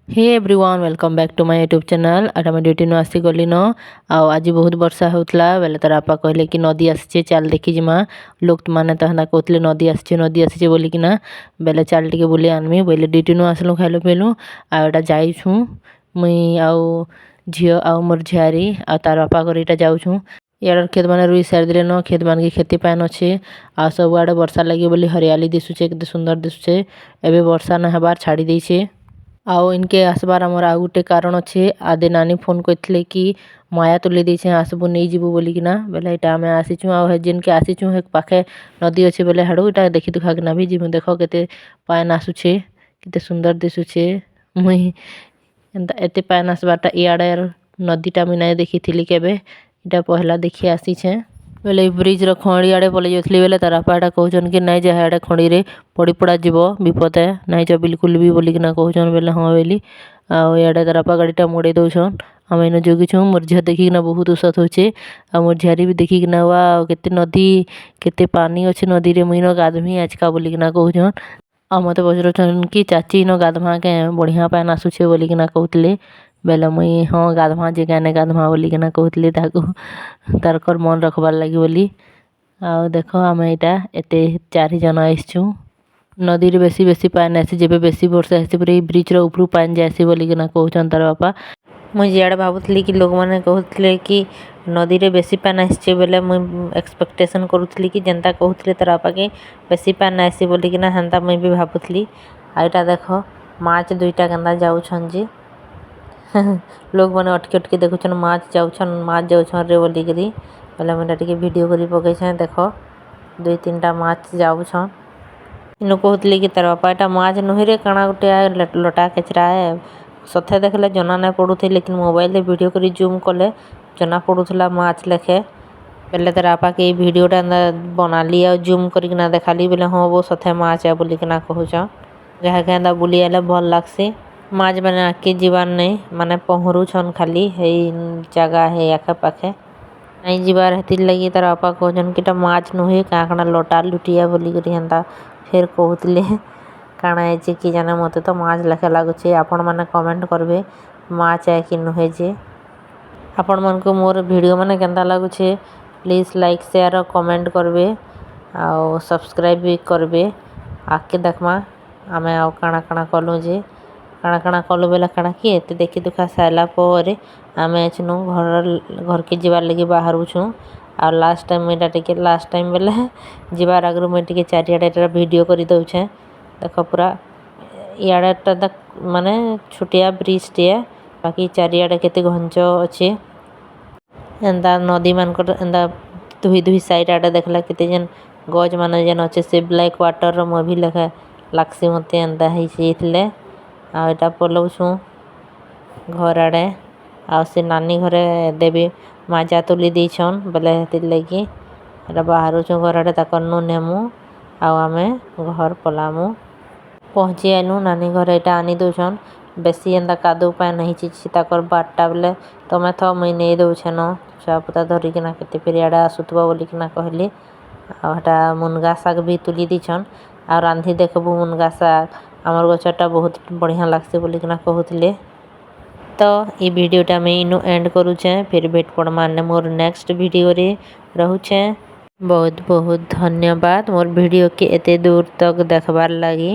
Hey everyone, welcome back to my YouTube channel. ଆର୍ ଆମେ ଡ୍ୟୁଟିନୁ ଆସିଗଲିନ। ଆଉ ଆଜି ବହୁତ ବର୍ଷା ହେଉଥିଲା ବେଲେ ତାର ବାପା କହିଲେ କି ନଦୀ ଆସିଛେ, ଚାଲ ଦେଖି ଯିମା। ଲୋକ ମାନେ ତ ହେନ୍ତା କହୁଥିଲେ, ନଦୀ ଆସିଛେ, ନଦୀ ଆସିଛେ ବୋଲିକିନା। ବେଲେ ଚାଲ ଟିକେ ବୁଲି ଆନମି ବୋଇଲେ। ଡ୍ୟୁଟିନୁ ଆସିଲୁ, ଖାଇଲୁ ପିଇଲୁ ଆଉ ଏଇଟା ଯାଇଛୁଁ ମୁଇଁ ଆଉ ଝିଅ ଆଉ ମୋର୍ ଝିଆରୀ ଆଉ ତାର ବାପା ଘର ଏଇଟା ଯାଉଛୁଁ। ଇଆଡ଼େ କ୍ଷେତ ମାନେ ରୁଇ ସାରିଦେଲେନ। କ୍ଷେତ ମାନକେ ଖେତି ପାଏନ୍ ଅଛେ ଆଉ ସବୁଆଡ଼େ ବର୍ଷା ଲାଗି ବୋଲି ହରିୟାଲି ଦିଶୁଛେ, କେତେ ସୁନ୍ଦର ଦିଶୁଛେ। ଏବେ ବର୍ଷା ନାଇଁ ହେବାର୍ ଛାଡ଼ି ଦେଇଛେ। ଆଉ ଇନକେ ଆସବାର୍ ଆମର ଆଉ ଗୁଟେ କାରଣ ଅଛେ। ଆଦେ ନାନୀ ଫୋନ୍ କରିଥିଲେ କି ମାୟା ତୁଲି ଦେଇଛେ, ଆସବୁ ନେଇଯିବୁ ବୋଲିକିନା। ବେଲେ ଏଇଟା ଆମେ ଆସିଛୁଁ ଆଉ ହେ ଯେନ୍କେ ଆସିଛୁଁ, ହେ ପାଖେ ନଦୀ ଅଛି ବେଲେ ହାଡ଼ୁ ଇଟା ଦେଖି ଦୁଖାକିନା ବି ଯିମୁ। ଦେଖ, କେତେ ପାଏନ୍ ଆସୁଛେ, କେତେ ସୁନ୍ଦର ଦିଶୁଛେ। ମୁଇଁ ଏନ୍ତା ଏତେ ପାଏନ୍ ଆସବାରଟା ଇଆଡ଼େ ନଦୀଟା ମୁଇଁ ନାଇଁ ଦେଖିଥିଲି କେବେ, ଇଟା ପହଲା ଦେଖି ଆସିଛେଁ। ବେଲେ ଏଇ ବ୍ରିଜର ଖଣି ଆଡ଼େ ପଲେଇ ଯାଉଥିଲି ବେଲେ ତାର ବାପା ଏଟା କହୁଛନ୍ କି ନାଇଁ ଯା ହାଡ଼େ, ଖଣିରେ ପଡ଼ି ପୁଡ଼ା ଯିବ, ବିପଦ ଏ, ନାଇଁ ଯ ବିଲକୁଲ ବି ବୋଲିକିନା କହୁଛନ୍। ବେଲେ ହଁ ବୋଇଲି। ଆଉ ଇଆଡ଼େ ତାର ବାପା ଗାଡ଼ିଟା ମୋଡ଼େଇ ଦଉଛନ୍, ଆମେ ଇନୁ ଜଗିଛୁଁ। ମୋର୍ ଝିଅ ଦେଖିକିନା ବହୁତ ଉସତ ହଉଛେ ଆଉ ମୋର୍ ଝିଆରୀ ବି ଦେଖିକିନା ୱାଓ, କେତେ ନଦୀ, କେତେ ପାନି ଅଛି ନଦୀରେ, ମୁଇଁ ଇନ ଗାଧମି ଆଜକା ବୋଲିକିନା କହୁଛନ୍। ଆଉ ମତେ ପଚରୁଛନ୍ କି ଚାଚୀ, ଇନ ଗାଧମା କେଁ, ବଢ଼ିଆ ପାଏନ୍ ଆସୁଛେ ବୋଲିକିନା କହୁଥିଲେ। ବେଲେ ମୁଇଁ ହଁ, ଗାଧମା ଯେ, କାଏଁ ନାଇଁ ଗାଧମା ବୋଲିକିନା କହୁଥିଲି ତାହାକୁ, ତାରକର୍ ମନ୍ ରଖବାର୍ ଲାଗି ବୋଲି। ଆଉ ଦେଖ, ଆମେ ଏଇଟା ଏତେ ଚାରି ଜଣ ଆସିଛୁଁ। ନଦୀରେ ବେଶୀ ବେଶୀ ପାଏନ୍ ଆଏସି, ଯେବେ ବେଶୀ ବର୍ଷା ହେସି ପରେ ଏଇ ବ୍ରିଜର ଉପରୁ ପାଏନ୍ ଯାଏସି ବୋଲିକିନା କହୁଛନ୍ ତାର ବାପା। ମୁଇଁ ଯିଆଡ଼େ ଭାବୁଥିଲି କି ଲୋକମାନେ କହୁଥିଲେ କି ନଦୀରେ ବେଶୀ ପାଏନ୍ ଆସିଛେ ବେଲେ ମୁଇଁ ଏକ୍ସପେକ୍ଟେସନ୍ କରୁଥିଲି କି ଯେନ୍ତା କହୁଥିଲେ ତାର ବାପା କି ବେଶୀ ପାଏନ୍ ଆଏସି ବୋଲିକିନା, ହେନ୍ତା ମୁଇଁ ବି ଭାବୁଥିଲି। ଆଉ ଏଇଟା ଦେଖ, ମାଛ୍ ଦୁଇଟା କେନ୍ତା ଯାଉଛନ୍ ଯେ ଲୋକମାନେ ଅଟକି ଅଟକି ଦେଖୁଛନ୍, ମାଛ୍ ଯାଉଛନ୍, ମାଛ୍ ଯାଉଛନ୍ ରେ ବୋଲିକିରି। ବେଲେ ମୁଇଁ ଏଇଟା ଟିକେ ଭିଡ଼ିଓ କରି ପକେଇଛେଁ। ଦେଖ, ଦୁଇ ତିନିଟା ମାଛ୍ ଯାଉଛନ୍। ଇନୁ କହୁଥିଲେ କି ତାର ବାପା, ଏଟା ମାଛ୍ ନୁହେଁ ରେ, କାଣା ଗୋଟେ ଲଟା କେଚରା ଏ। ସଥେ ଦେଖିଲେ ଜନା ନାଇଁ ପଡୁଥି, ଲେକିନ୍ ମୋବାଇଲରେ ଭିଡ଼ିଓ କରି ଜୁମ୍ କଲେ ଜନା ପଡୁଥିଲା ମାଛ୍ ଲେଖେ। ବେଲେ ତାର ବାପାକେ ଏଇ ଭିଡ଼ିଓଟା ଏନ୍ତା ବନାଲି ଆଉ ଜୁମ୍ କରିକିନା ଦେଖାଲି ବେଲେ ହଁ ବୋ, ସଥେ ମାଛ୍ ଏ ବୋଲିକିନା କହୁଛନ୍। ଯାହାକେ ଏନ୍ତା ବୁଲି ଆଇଲେ ଭଲ୍ ଲାଗ୍ସି। ମାଛ୍ ମାନେ ଆଗ୍କେ ଯିବାର୍ ନାଇଁ, ମାନେ ପହଁରୁଛନ୍ ଖାଲି ହେଇ ଜାଗା, ହେଇ ଆଖେ ପାଖେ ନାଇଁ ଯିବାର୍। ହେଥିର୍ ଲାଗି ତାର ବାପା କହୁଛନ୍ କି ଏଟା ମାଛ୍ ନୁହେଁ, କାଣା କାଣା ଲଟା ଲୁଟିଆ ବୋଲିକରି ହେନ୍ତା ଫେର୍ କହୁଥିଲେ। କାଣା ହେଇଛେ କି ଜାନେ, ମତେ ତ ମାଛ୍ ଲେଖା ଲାଗୁଛେ। ଆପଣମାନେ କମେଣ୍ଟ କରବେ ମାଛ୍ ଏ କି ନୁହେଁ ଯେ। ଆପଣମାନଙ୍କୁ ମୋର ଭିଡ଼ିଓ ମାନେ କେନ୍ତା ଲାଗୁଛେ, ପ୍ଲିଜ୍ ଲାଇକ୍, ସେୟାର ଆଉ କମେଣ୍ଟ କରବେ ଆଉ ସବସ୍କ୍ରାଇବ୍ ବି କରବେ। ଆଗ୍କେ ଦେଖ୍ମା ଆମେ ଆଉ କାଣା କାଣା କଲୁ ଯେ। କାଣା କାଣା କଲୁ ବେଲେ କାଣା କି, ଏତେ ଦେଖି ଦୁଖା ସାଇଲା ପରେ ଆମେ ଏଛେନୁ ଘରକେ ଯିବାର୍ ଲାଗି ବାହାରୁଛୁଁ। ଆଉ ଲାଷ୍ଟ ଟାଇମ୍ ଏଇଟା ଟିକେ, ଲାଷ୍ଟ ଟାଇମ୍ ବେଲେ ଯିବାର୍ ଆଗରୁ ମୁଇଁ ଟିକେ ଚାରିଆଡ଼େ ଏଇଟା ଭିଡ଼ିଓ କରି ଦଉଛେଁ। ଦେଖ, ପୁରା ଇଆଡ଼େଟା ତ ମାନେ ଛୋଟିଆ ବ୍ରିଜଟିଏ, ବାକି ଚାରିଆଡ଼େ କେତେ ଘଞ୍ଚ ଅଛେ। ଏନ୍ତା ନଦୀ ମାନଙ୍କର ଏନ୍ତା ଦୁହି ଦୁହି ସାଇଡ୍ ଆଡ଼େ ଦେଖିଲେ କେତେ ଯେନ୍ ଗଛ ମାନେ ଯେନ୍ ଅଛେ, ସେ ବ୍ଲାକ୍ ୱାଟରର ମୁଭି ଲେଖା ଲାଗ୍ସି ମତେ, ଏନ୍ତା ହେଇଛି ହେଇଥିଲେ। ଆଉ ଏଇଟା ପଲଉଛୁଁ ଘର ଆଡ଼େ। ଆଉ ସେ ନାନୀ ଘରେ ଦେବୀ ମାଜା ତୁଲି ଦେଇଛନ୍ ବେଲେ ହେଥିର୍ ଲାଗି ଏଟା ବାହାରୁଛୁଁ ଘର ଆଡ଼େ। ତାକର୍ନୁ ନେମୁ ଆଉ ଆମେ ଘର୍ ପଲାମୁ। ପହଞ୍ଚି ଆଇଲୁ ନାନୀ ଘରେ। ଏଇଟା ଆନି ଦଉଛନ୍। ବେଶୀ ଏନ୍ତା କାଦୁଅ ପାଏନ୍ ହେଇଛି ତାକର୍ ବାଟଟା ବେଲେ ତମେ ଥ, ମୁଇଁ ନେଇ ଦଉଛେନ, ଛୁଆପୁତା ଧରିକିନା କେତେ ଫେର୍ ଇଆଡ଼େ ଆସୁଥିବ ବୋଲିକିନା କହିଲି। ଆଉ ହେଟା ମୁନଗା ଶାଗ ବି ତୁଲି ଦେଇଛନ୍ ଆଉ ରାନ୍ଧି ଦେଖବୁ, ମୁନଗା ଶାଗ ଆମର୍ ଗଛରଟା ବହୁତ ବଢ଼ିଆ ଲାଗ୍ସି ବୋଲିକିନା କହୁଥିଲେ। ତ ଇ ଭିଡ଼ିଓଟା ମୁଇଁ ଇନୁ ଏଣ୍ଡ କରୁଛେଁ। ଫିର୍ ଭେଟ ପଡ଼ମା ମୋର୍ ନେକ୍ସଟ ଭିଡ଼ିଓରେ। ରହୁଛେଁ। ବହୁତ ବହୁତ ଧନ୍ୟବାଦ ମୋର୍ ଭିଡ଼ିଓକେ ଏତେ ଦୂର ତକ୍ ଦେଖବାର୍ ଲାଗି।